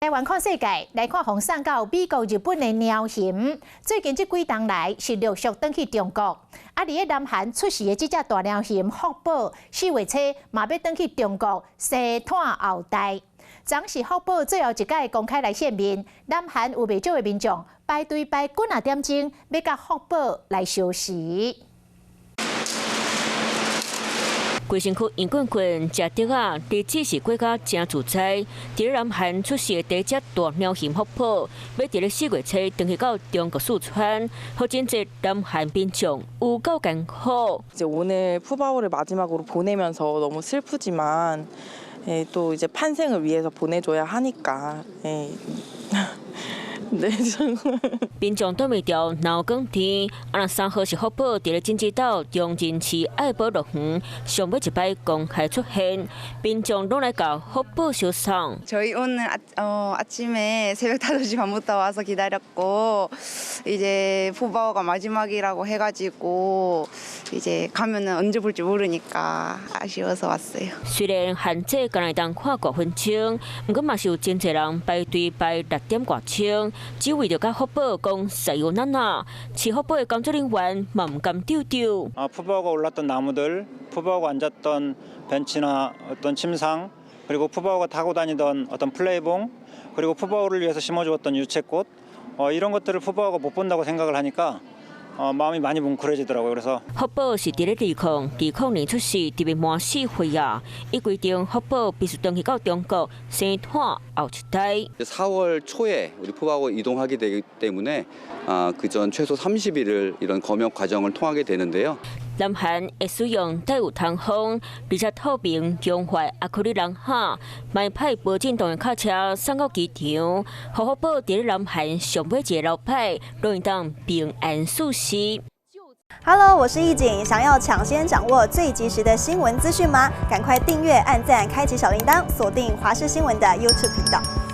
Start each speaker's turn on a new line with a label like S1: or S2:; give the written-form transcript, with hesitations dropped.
S1: 台灣看世界，來看予送到美國、日本的貓熊。最近這幾冬來是陸續轉去中國。啊，佇咧南韓出世的這隻大貓熊福寶，4月初嘛欲轉去中國生湠後代。昨是福寶最後一擺公開來現面，南韓有袂少的民眾排隊排幾仔點鐘，欲佮福寶來相辭。
S2: 規身軀圓滾滾，食竹仔，日子是過甲誠自在。佇咧南韓出世的第一隻大貓熊福寶，欲佇咧4月初轉去到中國四川，予真濟南韓民眾有夠艱苦。
S3: 이제 오늘 푸바오를 마지막으로 보내면서 너무 슬프지만 예, 또 이제 판생을 위해서 보내줘야 하니까 예. 네,
S2: 民眾擋袂牢，鬧講天。啊，若3號是福寶佇咧京畿道中仁市愛寶樂園上尾一擺公開出現，民眾攏來共福寶相送。
S4: 저희 오늘 아, 아침에 새벽 5시 반부터 와서 기다렸고 이제 푸바오가 마지막이라고 해가지고 이제 가면은 언제 볼지 모르니까 아쉬워서 왔어요.
S2: 雖然限制干焦會當看5分鐘，毋過嘛是有真濟人排隊排6點外鐘，只為著佮福寶講さよなら。飼福寶的工作人員嘛毋甘丟丟。
S5: 아, 푸바오가 올랐던 나무들, 푸바오가 앉았던 벤치나 어떤 침상, 그리고 푸바오가 타고 다니던 어떤 플레이봉, 그리고 푸바오를 위해서 심어주었던 유채꽃, 이런 것들을 푸바오가 못 본다고 생각을 하니까 마음이 많이 뭉클해지더라고요. 그래서
S2: 福寶是佇咧2020年出世，佇未滿4歲啊。依規定，福寶必須轉去到中國生湠後一代。
S6: 4월 초에 우리 푸바오가 이동하게 되기 때문에 아, 그전 최소 30일을 이런 검역 과정을 통하게 되는데요.
S2: 南韓會使用帶有通風，而且透明強化亞克力籠盒，嘛派無震動的卡車送到機場，予福寶佇咧南韓上尾一个禮拜，攏會當平安猝死。
S7: Hello，我是易景，想要搶先掌握最及時的新聞資訊嗎？趕快訂閱、按讚、開啟小鈴鐺，鎖定華視新聞的 YouTube 頻道。